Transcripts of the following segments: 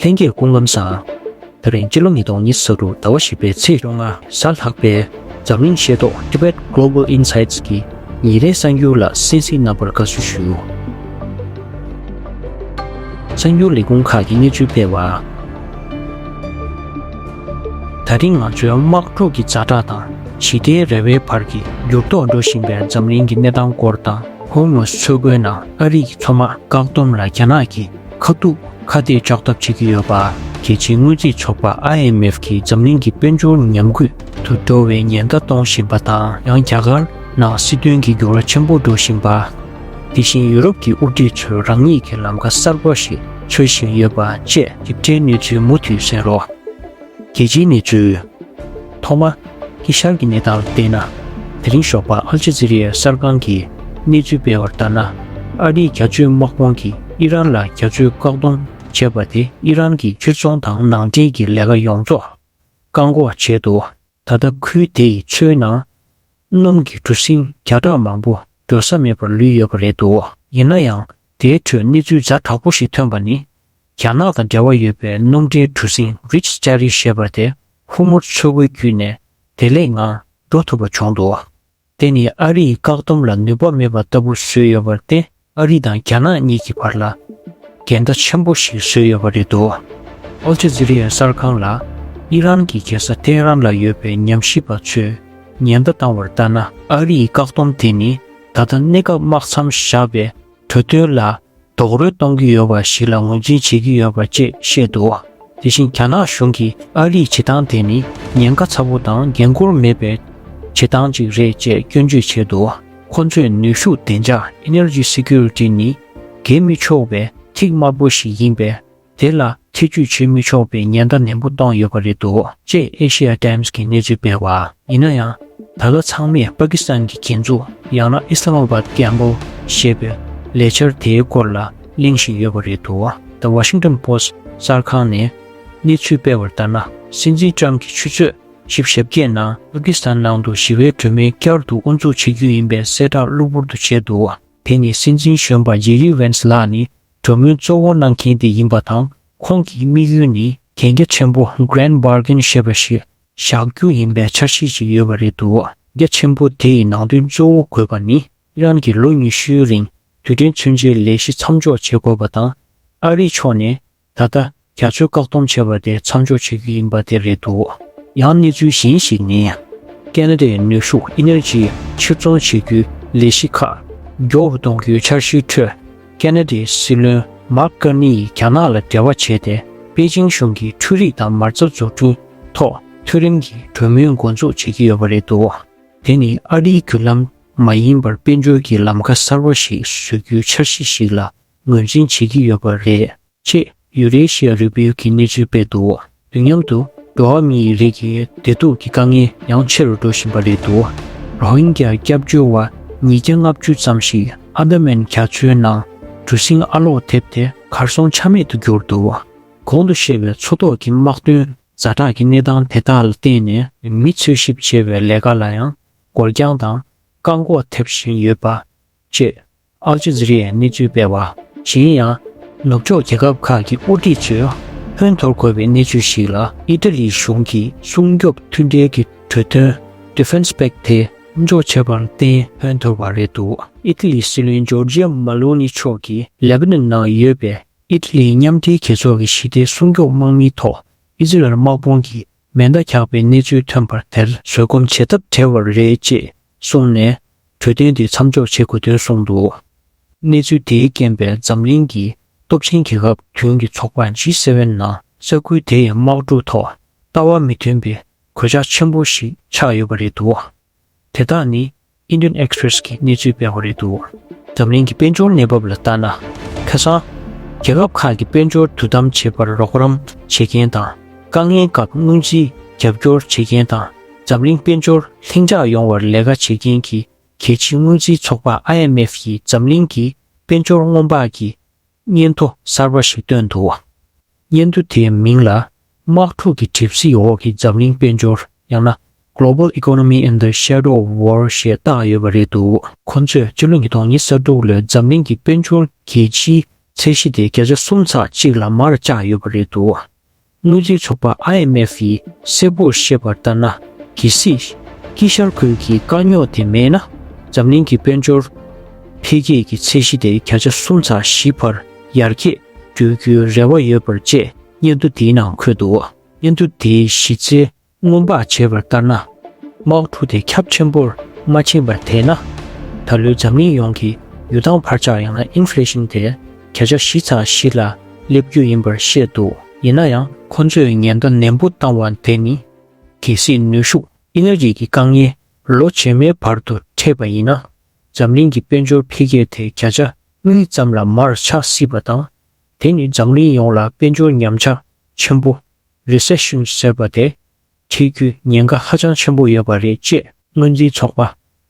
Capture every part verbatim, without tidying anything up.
ལྷན་རྒྱས་སྐུ་ཁམས་བཟང་། ད་རིང་སྤྱི་ལོ་ཉིས་སྟོང་ཉི་ཤུ་རྩ་དྲུག་ཟླ་བ་བཞི་པའི་ཚེས་བཅོ་ལྔ་གཟའ་ལྷག་པའི་འཛམ་གླིང་ཤེས་རྟོགས་Tibet Global Insights གི་ཉིན་རེའི་གསར་འགྱུར་ལ་གསན་གཟིགས་གནང་བར་དགའ་བསུ་ཞུ། གསར་འགྱུར་ལས་ཁུངས་ཁག་གིས་གནས་ཚུལ་སྤེལ་བར། ད་རིང་ང་ཚོའི་དམག་འཁྲུག་གི་ཛ་དྲག་དང་ཞི་བདེའི་རེ་བའི་བར་གྱི་འགྱུར་ལྡོག་འགྲོ་བཞིན་པའི་འཛམ་གླིང་གི་གནས་སྟངས་སྐོར་དང་། ཧོར་མུ་ཛ་མཚོ་ཁུལ་ནང་ཨ་རི་ཡི་མཚོ་དམག་བཀག་སྡོམ་ལ་རྒྱ་ནག་གིས་ཁ་ཐུག་ཁ་གཏད་གཅོག་ཐབས་བྱེད་ཀྱི་ཡོད་པ། རྒྱལ་སྤྱིའི་སྔོན་རྩིས་ཚོགས་པ་IMF གིས་འཛམ་གླིང་གི་དཔལ་འབྱོར་ཉམས་རྒུད་དུ་འགྲོ་བའི་ཉེན་བརྡ་གཏོང་བཞིན་པ་དང་། ཡང་རྒྱ་གར་ནང་སྲིད་དོན་གྱི་འགྱུར་བ་ཆེན་པོ་འགྲོ་བཞིན་པ། དེ་བཞིན་ཡུ་རོབ་ཀྱི་དབུ་ཁྲིད་ཚོས་རང་ཉིད་ཀྱི་ལམ་ཁ་གསར་པ་ཞིག་འཚོལ་བཞིན་ཡོད་པ་བཅས་ཞིབ་ཕྲའི་གནས་ཚུལ་མུ་མཐུད་གསན་རོགས། རྒྱལ་སྤྱིའི་གནས་ཚུལ། ཐོག་མ། དཀྱིལ་ཤར་གྱི་གནས་སྟངས་ལ་བལྟས་ན། དེ་རིང་ཞོགས་པ་ཨལ་ཇི་ཛི་རི་ཡའི་གསར་ཁང་གིས་གནས་ཚུལ་སྤེལ་བར་ལྟར་ན། ཨ་རིའི་རྒྱ་མཚོའི་དམག་དཔུང་གིས་ཨི་རན་ལ་རྒྱ་མཚོའི་བཀག་སྡོམ་བྱས་པ་དེ་ཨི་རན་གྱི་ཕྱིར་ཚོང་དང་ནང་འདྲེན་གྱི་ལས་ཀ་ཡོངས་རྫོགས་བཀག་འགོག་བྱས་འདུག་ད་ལྟ་ཁུལ་དེ་ཡི་མཚོའི་ནང་སྣུམ་གྱི་གྲུ་གཟིངས་བརྒྱ་ཕྲག་མང་པོ་འགྲོ་ས་མེད་པར་ལུས་ཡོད་པ་རེད་འདུག་ཡིན་ན་ཡང་། དེའི་ཁྲོད་གནས་ཚུལ་ཛ་དྲག་པོ་ཞིག་ཐོན་པ་ནི། རྒྱ་ནག་དང་འབྲེལ་བ་ཡོད་པའི་སྣུམ་འདྲེན་གྲུ་གཟིངས་Reach Dairy ཞེས་པ་དེ་ཧོར་མུ་ཛ་མཚོ་ཁུལ་བརྒྱུད་ནས་བདེ་ལེགས་ངང་འགྲོ་ཐུབ་པ་བྱུང་འདུག་དེ་ནི་ཨ་རི་ཡི་བཀག་སྡོམ་ལ་ནུས་པ་མེད་པ་ལྟ་བུ་བཟོས་ཡོད་པར་བརྟེན། ཨ་རི་དང་རྒྱ་ནག་གཉིས་ཀྱི་བར་ལ་འགལ་ཟླ་ཆེན་པོ་ཞིག་བཟོས་ཡོད་པ་རེད་འདུག་ཨལ་ཇི་ཛི་རི་ཡའི་གསར་ཁང་ལ་ཨི་རན་གྱི་རྒྱལ་ས་ཏེ་ཧེ་རན་ལ་ཡོད་པའི་ཉམས་ཞིབ་པ་ཚོས་ཉེན་བརྡ་བཏང་བར་ལྟར་ན། ཨ་རི་ཡི་བཀག་སྡོམ་དེ་ནི་ད་ལྟ་གནས་སྐབས་དམག་མཚམས་བཞག་པའི་གྲོས་མཐུན་ལ་རྡོག་རོལ་གཏོང་གི་ཡོད་པ་ཞིག་ལ་ངོས་འཛིན་བྱེད་ཀྱི་ཡོད་པ་བཅས་བཤད་འདུག་དེ་བཞིན་རྒྱ་ནག་གཞུང་གིས་ཨ་རིའི་བྱེད་སྟངས་དེ་ནི་ཉེན་ཁ་ཚ་པོ་དང་འགན་འཁུར་མེད་པའི་བྱེད་སྟངས་ཅིག་རེད་ཅེས་སྐྱོན་བརྗོད་བྱས་འདུག་ཁོ་ཚོས་ནུས་ཤུགས་བདེ་འཇགས་Energy Security ནི་འགེལ་མི་ཆོག་པའི་ཐིག་དམར་པོ་ཞིག་ཡིན་པས། དེ་ལ་ཐེ་ཇུས་བྱེད་མི་ཆོག་པའི་ཉེན་བརྡ་ནན་པོ་བཏང་ཡོད་པ་རེད་འདུག་ཅེས་Asia Times གིས་གནས་ཚུལ་སྤེལ་བ། ཡིན་ན་ཡང་། ད་ལོ་ཚང་མས་པ་ཀི་སི་ཐན་གྱི་རྒྱན་འཛུགས། ཡང་ན་Islamabad Gamble ཞེས་པའི་ལས་འཆར་དེའི་སྐོར་ལ་གླེང་བཞིན་ཡོད་པ་རེད་འདུག The Washington Post གསར་ཁང་ནས་གནས་ཚུལ་སྤེལ་བར་ལྟར་ན། སྲིད་འཛིན་ཊམ་གྱི་ཆུ་ཚོད་བཞི་བཅུ་ཞེ་བརྒྱད་ནང་པ་ཀི་སི་ཐན་ནང་དུ་ཞི་བའི་གྲོས་མོལ་བསྐྱར་དུ་དབུ་འཛུགས་བྱེད་རྒྱུ་ཡིན་པའི་གསལ་བསྒྲགས་གློ་བུར་དུ་བྱས་འདུག་དེ་ནི་སྲིད་འཛིན་གཞོན་པ་ཇེ་རི་ཝན་སི་ལགས་ནི་གྲོས་མོལ་གཙོ་བོ་གནང་མཁན་དེ་ཡིན་པ་དང་། ཁོང་གི་དམིགས་ཡུལ་ནི་གན་རྒྱ་ཆེན་པོ་Grand Bargain ཞེས་པ་ཞིག་བཞག་རྒྱུ་ཡིན་པའི་འཆར་གཞི་ཞིག་ཡོད་པ་རེད་འདུག་གན་རྒྱ་ཆེན་པོ་དེ་ཡི་ནང་དོན་གཙོ་བོ་དགོས་པ་ནི། ཨི་རན་གྱིས་ལོ་ཉི་ཤུའི་རིང་རྡུལ་ཕྲན་མཚོན་ཆའི་ལས་གཞི་མཚམས་འཇོག་བྱེད་དགོས་པ་དང་། ཨ་རིའི་ཕྱོགས་ནས་ད་ལྟ་རྒྱ་མཚོའི་བཀག་སྡོམ་བྱས་པ་དེ་མཚམས་འཇོག་བྱེད་རྒྱུ་ཡིན་པ་དེ་རེད་འདུག་ཡང་གནས་ཚུལ་གཞན་ཞིག་ནི། ཁེ་ན་ཌའི་ནུས་ཤུགས་Energy ཕྱིར་ཚོང་བྱེད་རྒྱུའི་ལས་གཞི་ཁག་མགྱོགས་སུ་གཏོང་རྒྱུའི་འཆར་གཞིའི་ཁྲོད། ཁེ་ན་ཌའི་སྲིད་བློན་མཱག་ཀར་ནི་ཡིས་རྒྱ་ནག་ལ་འབྲེལ་བ་བྱས་ཏེ། པེ་ཅིང་གཞུང་གིས་འཕྲུལ་རིག་དང་མ་རྩ་བཟོ་སྐྲུན་ཐོག་མཐོ་རིམ་གྱི་གྲོས་མོལ་འགོ་འཛུགས་བྱེད་ཀྱི་ཡོད་པ་རེད་འདུག་དེ་ནི་ཨ་རིའི་བརྒྱུད་ལམ་མ་ཡིན་པར་དཔལ་འབྱོར་གྱི་ལམ་ཁ་གསར་པ་ཞིག་བཟོ་རྒྱུའི་འཆར་གཞི་ཞིག་ལ་ངོས་འཛིན་བྱེད་ཀྱི་ཡོད་པ་རེད། ཅེས་Eurasia Review གིས་གནས་ཚུལ་སྤེལ་འདུག་དུས་མཉམ་དུ་འགྲོ་བ་མིའི་རིགས་ཀྱི་བདེ་སྡུག་གི་དཀའ་ངལ་ཡང་ཆེ་རུ་འགྲོ་བཞིན་པ་རེད་འདུག་རོ་ཧིན་རྒྱ་སྐྱབས་བཅོལ་བ་ཉིས་བརྒྱ་ལྔ་བཅུ་ཙམ་ཞིག་ཨན་ད་མན་རྒྱ་མཚོའི་ནང་གྲུ་གཟིངས་ཨ་ལོག་ཐེབས་ཏེ་གར་སོང་ཆ་མེད་དུ་གྱུར་འདུག་གོང་དུ་བཤད་པའི་མཚོ་ཐོག་གི་དམག་དོན་ཛ་དྲག་གི་གནས་སྟངས་དེ་དག་ལ་བརྟེན་ནས། མི་འཚོལ་ཞིབ་བྱེད་པའི་ལས་ཀ་ལ་ཡང་འགོར་འགྱངས་དང་བཀག་འགོག་ཐེབས་བཞིན་ཡོད་པ་བཅས། ཨལ་ཇི་ཛི་རི་ཡས་གནས་ཚུལ་སྤེལ་བ། གཞན་ཡང་། ནུབ་ཕྱོགས་རྒྱལ་ཁབ་ཁག་གི་དབུ་ཁྲིད་ཚོས་ཧོན་འཐོར་དགོས་པའི་གནས་ཚུལ་ཞིག་ལ། ཨི་ཊ་ལིའི་གཞུང་གིས་སྲུང་སྐྱོབ་མཐུན་འབྲེལ་གྱི་གྲོས་མཐུན་Defense Pact དེ་མཚམས་འཇོག་བྱས་པར་བརྟེན་ཧོན་འཐོར་བ་རེད་འདུག་ཨི་ཊ་ལིའི་སྲིད་བློན་ཇོར་ཇི་ཡ་མེ་ལོ་ནི་མཆོག་གིས་ལེ་བྷ་ནན་ནང་ཡོད་པའི་ཨི་ཊ་ལིའི་མཉམ་འབྲེལ་རྒྱལ་ཚོགས་ཀྱི་ཞི་བདེའི་སྲུང་སྐྱོབ་དམག་མིའི་ཐོག་ཨི་ཟི་རལ་དམག་དཔུང་གིས་མེ་མདའ་རྒྱག་པའི་གནས་ཚུལ་ཐོན་པར། དེར་བཟོད་སྒོམ་བྱེད་ཐབས་བྲལ་བ་རེད་ཅེས་གསུངས་ནས། གྲོས་མཐུན་དེ་མཚམས་འཇོག་བྱེད་དགོས་དོན་གསུངས་འདུག་གནས་ཚུལ་དེའི་རྐྱེན་པས་འཛམ་གླིང་གི་སྟོབས་ཆེན་རྒྱལ་ཁབ་བདུན་གྱི་ཚོགས་པ་ཇི་སེ་ཝེན་ནང་ས་ཁུལ་དེ་ཡི་དམག་འཁྲུག་ཐོག་ལྟ་བ་མི་མཐུན་པའི་གོད་ཆག་ཆེན་པོ་ཞིག་ཆགས་ཡོད་པ་རེད་འདུག་དེ་དག་ནི་Indian Express གིས་གནས་ཚུལ་སྤེལ་བ་རེད་འདུག་འཛམ་གླིང་གི་དཔལ་འབྱོར་གནས་བབ་ལ་ལྟ་ན། ཁ་སང་། རྒྱལ་ཁབ་ཁག་གིས་དཔལ་འབྱོར་དོ་དམ་བྱེད་པར་རོགས་རམ་བྱེད་མཁན་དང་། དཀའ་ངལ་སྐབས་སྔོན་རྩིས་རྒྱབ་སྐྱོར་བྱེད་མཁན་དང་། འཛམ་གླིང་དཔལ་འབྱོར་ལྷིང་འཇགས་ཡོང་བར་ལས་ཀ་བྱེད་མཁན་གྱི་རྒྱལ་སྤྱིའི་སྔོན་རྩིས་ཚོགས་པ་ཨའི་ཨེམ་ཨེཕ་ཡིས་འཛམ་གླིང་གི་དཔལ་འབྱོར་སྔོན་དཔག་གི་སྙན་ཐོ་གསར་པ་ཞིག་བཏོན་འདུག་སྙན་ཐོ་དེའི་མིང་ལ། དམག་འཁྲུག་གི་གྲིབ་བསིལ་འོག་གི་འཛམ་གླིང་དཔལ་འབྱོར། ཡང་ན། Global Economy in the Shadow of War ཞེས་བཏགས་ཡོད་པ་རེད་འདུག་ཁོ་ཚོས་ཕྱི་ལོ་ཉིས་སྟོང་ཉི་ཤུ་རྩ་དྲུག་ལོའི་འཛམ་གླིང་གི་དཔལ་འབྱོར་རྒྱལ་སྤྱིའི་ ཚད་གཞི་དེ་བརྒྱ་ཆ་གསུམ་ཚེག་གཅིག་ལ་མར་བཅག་ཡོད་པ་རེད་འདུག་སྔོན་རྩིས་ཚོགས་པ་ཨའི་ཨེམ་ཨེཕ་ཡིས་གསལ་པོར་བཤད་པ་ལྟར་ན། གལ་སྲིད་དཀྱིལ་ཤར་ཁུལ་གྱི་དཀའ་རྙོག་དེ་མེད་ན། འཛམ་གླིང་གི་དཔལ་འབྱོར་འཕེལ་རྒྱས་ཀྱི་ཚད་གཞི་དེ་བརྒྱ་ཆ་གསུམ་ཚེག་བཞི་བར་ཡར་རྒྱས་འགྲོ་རྒྱུའི་རེ་བ་ཡོད་པ་བཅས་སྙན་ཐོ་དེའི་ནང་འཁོད་འདུག་སྙན་ཐོ་དེའི་གཞི་རྩའི་སྔོན་དཔག་བྱས་པ་ལྟར་ན། དམག་འཁྲུག་དེ་ཁྱབ་ཆེན་པོར་མ་ཕྱིན་པར་བསྡད་ན། ད་ལོའི་འཛམ་གླིང་ཡོངས་ཀྱི་ཡུལ་ཐང་འཕར་ཆག་ཡང་ན་ཨིན་ཕི་ལེ་ཤིན་དེ་བརྒྱ་ཆ་བཞི་ཚེག་བཞི་ལ་སླེབས་རྒྱུ་ཡིན་པར་བཤད་འདུག་ཡིན་ན་ཡང་ཁོ་ཚོས་ཉེན་བརྡ་ནན་པོ་བཏང་བ་དེ་ནི། གལ་སྲིད་ནུས་ཤུགས་ཨེ་ནར་ཇི་གི་དཀའ་ངལ་ལོ་རྗེས་མའི་བར་དུ་འཕྲད་པ་ཡིན་ན། འཛམ་གླིང་གི་དཔལ་འབྱོར་འཕེལ་རྒྱས་དེ་བརྒྱ་ཆ་གཉིས་ཙམ་ལ་མར་ཆག་སྲིད་པ་དང་། དེ་ནི་འཛམ་གླིང་ཡོངས་ལ་དཔལ་འབྱོར་ཉམས་ཆག་ཆེན་པོ། རི་སེ་ཤན་ཟེར་བ་དེ་འཕྲད་རྒྱུའི་ཉེན་ཁ་ཧ་ཅང་ཆེན་པོ་ཡོད་པ་རེད་ཅེས་སྔོན་རྩིས་ཚོགས་པ་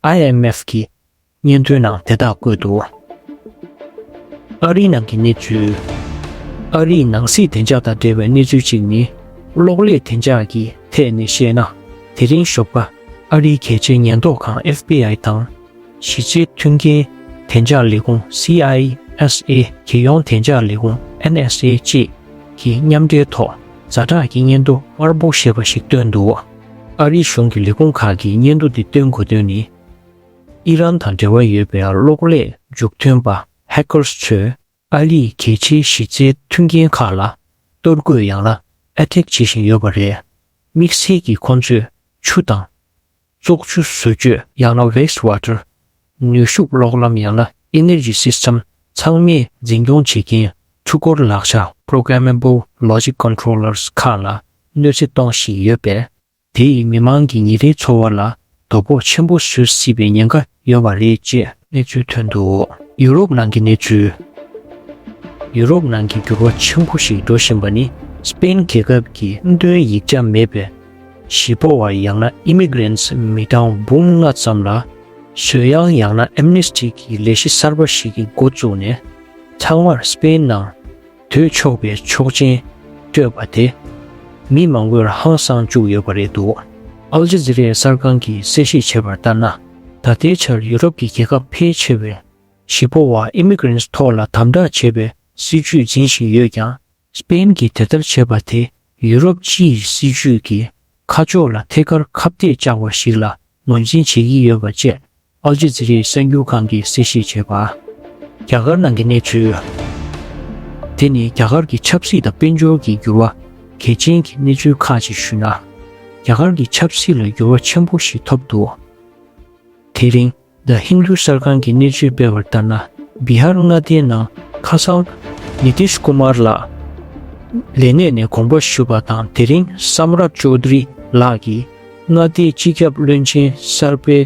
ཨའི་ཨེམ་ཨེཕ་གི་སྙན་ཐོའི་ནང་དེ་དག་བཀོད་འདུག་ཨ་རིའི་ནང་གི་གནས་ཚུལ། ཨ་རིའི་ནང་སྲིད་བདེ་འཇགས་དང་འབྲེལ་བའི་གནས་ཚུལ་གཅིག་ནི། གློག་ཀླད་བདེ་འཇགས་ཀྱི་ཐད་ནས་བཤད་ན། དེ་རིང་ཞོགས་པ་ཨ་རིའི་གལ་ཆེའི་ཉེན་རྟོག་ཁང་ཨེཕ་བི་ཨའི་དང་། གཞི་རྩའི་མཐུན་རྐྱེན་བདེ་འཇགས་ལས་ཁུངས་སི་ཨའི་ཨེས་ཨེ། རྒྱལ་ཡོངས་བདེ་འཇགས་ལས་ཁུངས་ཨེན་ཨེས་ཨེ་བཅས་ཀྱིས་མཉམ་འབྲེལ་ཐོག་ཛ་དྲག་གི་སྙན་ཐོ་དམར་པོ་ཞེས་པ་ཞིག་བཏོན་འདུག་ཨ་རིའི་གཞུང་གི་ལས་ཁུངས་ཁག་གིས་སྙན་ཐོ་འདི་བཏོན་དགོས་དོན་ནི། ཨི་རན་དང་འབྲེལ་བ་ཡོད་པའི་གློག་ཀླད་མཇུག་ཐོན་པ་ཧེ་ཀར་ཚོས་ཨ་རིའི་གལ་ཆེའི་གཞི་རྩའི་མཐུན་རྐྱེན་ཁག་ལ་གཏོར་རྒོལ་ཡང་ན་ཨེ་ཐེག་བྱེད་བཞིན་ཡོད་པ་རེད། དམིགས་བསལ་གྱིས་ཁོང་ཚོས་ཆུ་དང་། བཙོག་ཆུ་བཟོ་བཅོས་ཡང་ན་waste water། ནུས་ཤུགས་གློག་ལམ་ཡང་ན་energy system ཚང་མས་འཛིན་སྐྱོང་བྱེད་མཁན་འཕྲུལ་འཁོར་ལག་ཆ་programmable logic controllers ཁག་ལ་གནོད་འཚེ་གཏོང་བཞིན་ཡོད་པས། དེ་ཡིས་མི་མང་གི་ཉིན་རེའི་འཚོ་བ་ལ་དོ་ཕོག་ཆེན་པོ་བཟོ་སྲིད་པའི་ཉེན་ཁ་ཡོད་པ་རེད་ཅེས་གནས་ཚུལ་ཐོན་འདུག་ཡུ་རོབ་ནང་གི་གནས་ཚུལ། ཡུ་རོབ་ནང་གི་འགྱུར་བ་ཆེན་པོ་ཞིག་འགྲོ་བཞིན་པ་ནི་སྤེན་རྒྱལ་ཁབ་ཀྱི་ཁྲིམས་དོན་ཡིག་ཆ་མེད་པའི་གཞིས་སྤོ་བ་ཡང་ན་immigrants མི་གྲངས་འབུམ་ལྔ་ཙམ་ལ་བཟོད་ཡངས་ཡང་ན་amnesty གི་ལས་གཞི་གསར་པ་ཞིག་གི་འགོ་བཙུགས་ནས་ཚང་མར་སྤེན་ནང་སྡོད་ཆོག་པའི་ཆོག་མཆན་སྤྲོད་པ་དེ་མི་མང་པོར་ཧང་སངས་བཅུག་ཡོད་པ་རེད་འདུག་ཨལ་ཇི་ཛི་རའི་གསར་ཁང་གིས་གསལ་བཤད་བྱས་པར་ལྟར་ན། ད་ལྟའི་ཆར་ཡུ་རོབ་ཀྱི་རྒྱལ་ཁབ་ཕལ་ཆེ་བས་གཞིས་སྤོ་བ་immigrants ཐོག་ལ་དམ་དྲག་བྱེད་པའི་སྲིད་ཇུས་འཛིན་བཞིན་ཡོད་ཀྱང་། སྤེན་གྱིས་དེ་ལྟར་བྱས་པ་དེ་ཡུ་རོབ་སྤྱིའི་སྲིད་ཇུས་ཀྱི་ཁ་ཕྱོགས་ལ་ཐད་ཀར་ཁ་གཏད་བཅག་པ་ཞིག་ལ་ངོས་འཛིན་བྱེད་ཀྱི་ཡོད་པ་བཅས་ཨལ་ཇི་ཛི་རའི་གསར་འགྱུར་ཁང་གིས་གསལ་བཤད་བྱས་པ། རྒྱ་གར་ནང་གི་གནས་ཚུལ། དེ་ནི་རྒྱ་གར་གྱི་ཆབ་སྲིད་དང་དཔལ་འབྱོར་གྱི་འགྱུར་བ་གལ་ཆེན་གྱི་གནས་ཚུལ་ཁག་ཅིག་ཞུས་ན། རྒྱ་གར་གྱི་ཆབ་སྲིད་ལ་འགྱུར་བ་ཆེན་པོ་ཞིག་ཐོབ་འདུག་དེ་རིང་The Hindu གསར་ཁང་གིས་གནས་ཚུལ་སྤེལ་བར་ལྟར་ན། བི་ཧར་མངའ་སྡེའི་ནང་ཁ་སང་ནི་ཏིཤ་ཀུ་མར་ལགས་ལས་གནས་ནས་དགོངས་པ་ཞུས་པ་དང་། དེ་རིང་སམ་རཱ་ཅོ་དྷི་རི་ལགས་ཀྱིས་མངའ་སྡེའི་སྤྱི་ཁྱབ་བློན་ཆེན་གསར་པའི་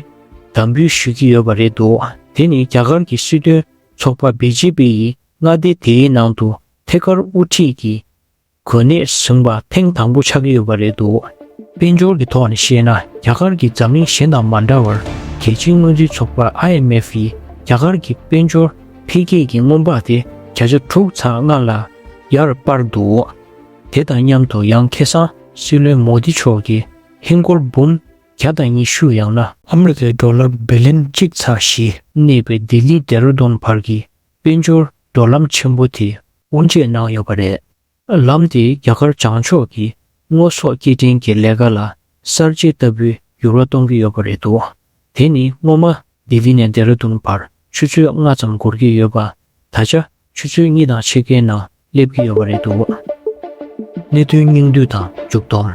དམ་འབུལ་ཞུ་གི་ཡོད་པ་རེད་འདུག་དེ་ནི་རྒྱ་གར་གྱི་སྲིད་དོན་ཚོགས་པ་བི་ཇེ་པི་ཡིས་མངའ་སྡེ་དེའི་ནང་དུ་ཐད་ཀར་དབུ་ཁྲིད་ཀྱི་གོ་གནས་བཟུང་བ་ཐེངས་དང་པོ་ཆགས་ཀྱི་ཡོད་པ་རེད་འདུག་དཔལ་འབྱོར་གྱི་ཐོག་ནས་བཤད་ན། རྒྱ་གར་གྱིས་འཛམ་གླིང་གཞན་དང་མ་འདྲ་བར་རྒྱལ་སྤྱིའི་སྔོན་རྩིས་ཚོགས་པ་ཨའི་ཨེམ་ཨེཕ་ཡིས་རྒྱ་གར་གྱི་དཔལ་འབྱོར་འཕེལ་རྒྱས་ཀྱི་སྔོན་དཔག་དེ་བརྒྱ་ཆ་དྲུག་ཚེག་ལྔ་ལ་ཡར་སྤར་འདུག་དེ་དང་མཉམ་དུ་ཡང་ཁ་སང་སྲིད་བློན་མོ་དི་མཆོག་གིས་ཧིན་སྒོར་འབུམ་བརྒྱ་དང་ཉི་ཤུ་ཡང་ན་ཨ་མི་རི་ཀའི་ཌོ་ལར་བི་ལི་ཡན་གཅིག་ཚེག་བཞི་གནས་པའི་ལྡི་ལི་ལྡེ་ར་ལྡུན་བར་གྱི་དཔལ་འབྱོར་འགྲོ་ལམ་ཆེན་པོ་དེ་དབུ་འབྱེད་གནང་ཡོད་པ་རེད། ལམ་དེས་རྒྱ་གར་བྱང་ཕྱོགས་ཀྱི་དངོས་ཟོག་སྐྱེལ་འདྲེན་གྱི་ལས་ཀ་ལ་གསར་བརྗེ་ལྟ་བུའི་འགྱུར་བ་གཏོང་གི་ཡོད་པ་རེད་འདུག་དེ་ནི་སྔོན་མ་ལྡི་ལི་ནས་ལྡེ་ར་ལྡུན་བར་ཆུ་ཚོད་ལྔ་ཙམ་འགོར་གྱི་ཡོད་པ། ད་ཆ་ཆུ་ཚོད་གཉིས་དང་ཕྱེད་ཀའི་ནང་སླེབས་ཀྱི་ཡོད་པ་རེད་འདུག་གནད་དོན་སྙིང་བསྡུས་དང་མཇུག་སྡོམ།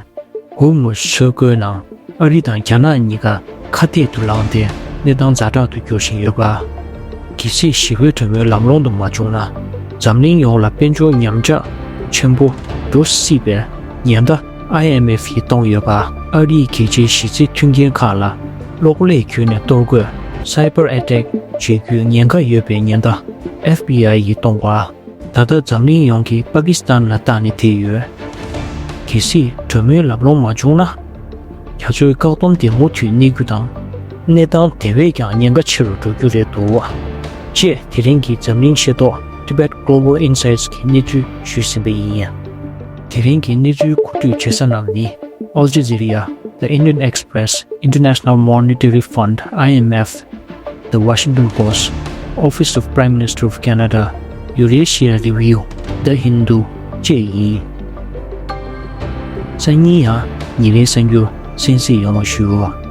ཧོར་མུ་སོད་སྐོལ་ནང་ཨ་རི་དང་རྒྱ་ནག་གཉིས་ཀ་ཁ་གཏད་དུ་ལངས་ཏེ། གནས་སྟངས་ཛ་དྲག་ཏུ་འགྱུར་བཞིན་ཡོད་པ། གལ་སྲིད་ཞི་རྒོལ་གྲོས་མོལ་ལམ་ལྷོང་དུ་མ་བྱུང་ན། འཛམ་གླིང་ཡོངས་ལ་དཔལ་འབྱོར་ཉམས་ཆག་ཆེན་པོ་འགྲོ་སྲིད་པའི་ཉེན་བརྡ་ཨའི་ཨེམ་ཨེཕ་ཡིས་བཏོན་ཡོད་པ། ཨ་རིའི་གལ་ཆེའི་གཞི་རྩའི་མཐུན་རྐྱེན་ཁག་ལ་གློག་ཀླད་བརྒྱུད་ནས་གཏོར་རྒོལ་cyber attack བྱེད་རྒྱུའི་ཉེན་ཁ་ཡོད་པའི་ཉེན་བརྡ་ཨེཕ་བི་ཨའི་ཡིས་བཏོན་པ། ད་ལྟ་འཛམ་གླིང་ཡོངས་ཀྱིས་པ་ཀི་སི་ཐན་ལ་བལྟས་ནས་བསྡད་ཡོད། གལ་སྲིད་གྲོས་མོལ་ལམ་ལྷོང་མ་བྱུང་ན། རྒྱ་མཚོའི་བཀག་སྡོམ་དེ་མུ་མཐུད་གནས་རྒྱུ་དང་། གནས་སྟངས་དེ་བས་ཀྱང་ཉེན་ཁ་ཆེ་རུ་འགྲོ་རྒྱུ་རེད་འདུག་ཅེས་དེ་རིང་གི་འཛམ་གླིང་ཤེས་རྟོགས་Tibet Global Insights གི་གནས་ཚུལ་ཞུས་ཟིན་པ་ཡིན། དེ་རིང་གི་གནས་ཚུལ་གོ་སྒྲིག་བྱེད་ས་རྣམས་ནི། Al Jazeera, The Indian Express, International Monetary Fund, I M F, The Washington Post, Office of Prime Minister of Canada, Eurasia Review, The Hindu བཅས་ཡིན། སང་ཉིན་ཡང་ཉིན་རེའི་གསར་འགྱུར་གསན་གཟིགས་ཡོང་བ་ཞུ།